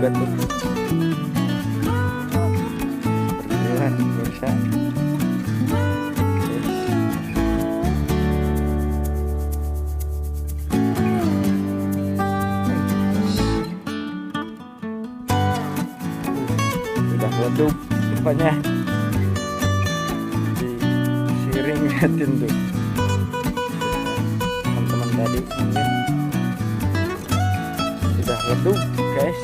juga tuh. Perjuangan pemirsa. Udah redup rupanya. Di siring liatin tuh teman-teman tadi mungkin sudah redup guys.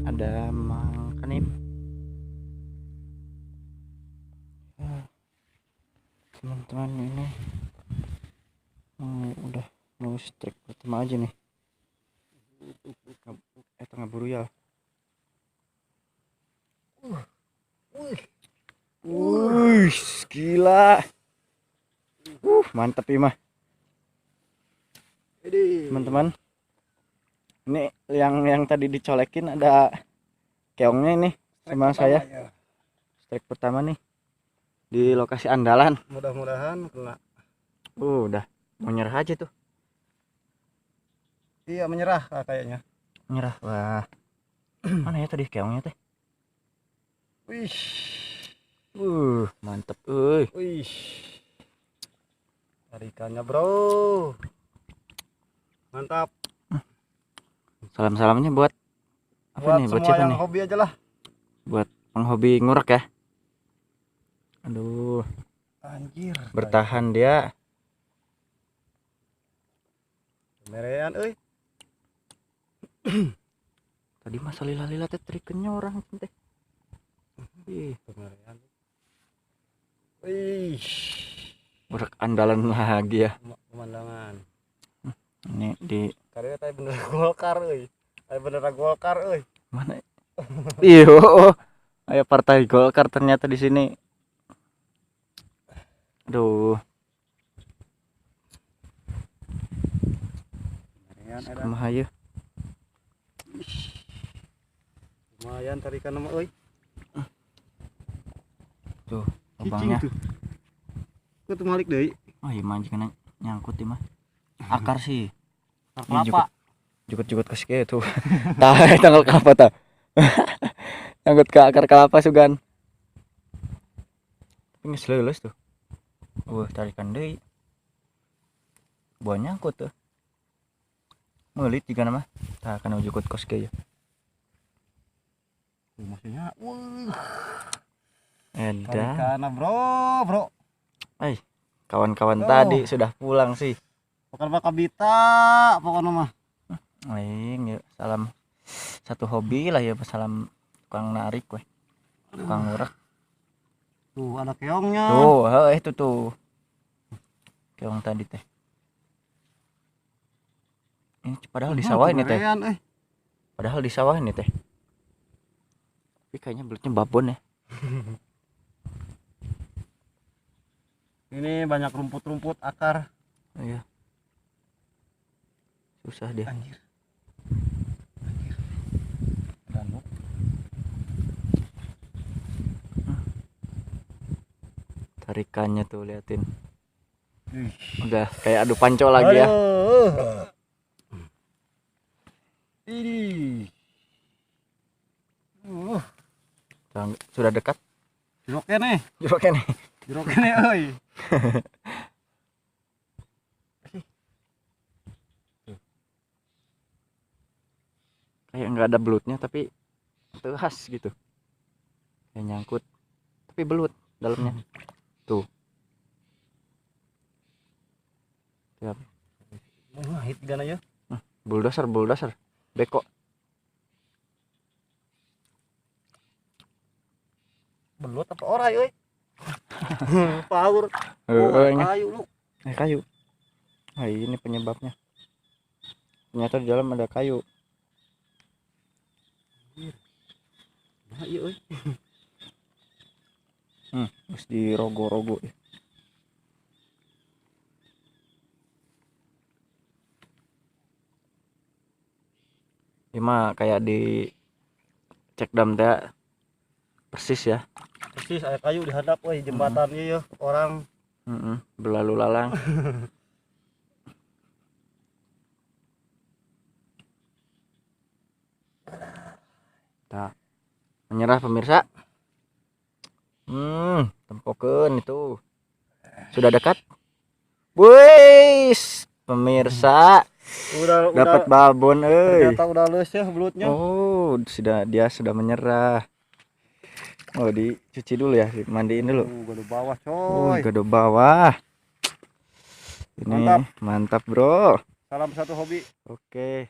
Ada Mang Kanip. Teman-teman ini udah mau strike pertama aja nih. Tengah buru ya. Wih, gila. Mantap ya mah. Teman-teman, ini yang tadi dicolekin ada keongnya ini sama saya. Ya. Strike pertama nih di lokasi andalan. Mudah-mudahan kena. Udah mau nyerah aja tuh. Iya, menyerah kayaknya. Menyerah. Wah. Mana ya tadi keongnya teh? Wih. Mantep euy. Wih. Tarikannya, bro. Mantap. Salam-salamnya buat apa buat nih? Buat semua siapa yang nih? Hobi aja lah. Buat penghobi ngurek ya. Aduh. Anjir. Bertahan dia. Merean euy. Tadi masa lila-lila teh trikennya orang teh. Ih, merean. Wih. Ngurek andalan lagi ya. Pemandangan. Ini di karya teh bener Golkar euy. Teh bener Golkar euy. Mana? Iyo. Ayo partai Golkar ternyata di sini. Aduh. Kumaha ieu? Lumayan tarikan mah euy. Tuh, lubangnya. Tuh malik deui. Oh iya mah jika nyangkut ieu mah. Akar sih. Akar kelapa. Jukut-jukut ke situ tuh. Tah tanggal kelapa tah. Nyangkut ke akar kelapa sugan. Tapi geus leuleus tuh. Wah, tarikan deui. Buah nyangkut tuh. Meulit juga nama. Tah kana jukut kos kieu. Maksudnya, wah. Edan. Tarikan bro, bro. Eh, kawan-kawan tadi sudah pulang sih. Pokoknya mah kabita, pokoknya mah. Aing ya, salam satu hobi lah ya, salam tukang narik weh. Tukang ngurek. Tuh ada keongnya. Tuh, heuh itu tuh. Keong tadi teh. Ini padahal di sawah ini teh. Padahal di sawah ini teh. Tapi kayaknya belutnya babon ya. Ini banyak rumput-rumput akar. Iya. Susah dia. Anjir. Anjir. Danuk. Tarikannya tuh liatin. Udah kayak adu panco lagi ya. Ini. Sudah dekat. Jeruk kene. Jeruk kene. Jeruk kene euy. Kayak nggak ada belutnya tapi khas gitu. Kayak nyangkut. Tapi belut dalamnya. Tuh. Siap. Ngahit gana ya. Bulldozer, bulldozer. Beko. Belut apa orai euy? Power. Oh, kayu lu. Kayu. Nah, ini penyebabnya. Ternyata di dalam ada kayu. Nah, iya euy. Habis dirogo-rogo. Ini mah kayak di cek dam teh persis ya. Persis aya kayu dihadap euy jembatan ieu ya orang. Berlalu lalang. Tak menyerah pemirsa. Tempokeun itu. Sudah dekat. Wis, pemirsa. Udah dapat babon euy. Ternyata udah leus ya belutnya. Oh, dia sudah menyerah. Oh, dicuci dulu ya, mandiin dulu. Gado bawah, coy. Gado bawah. Ini mantap, mantap, bro. Salam satu hobi. Oke.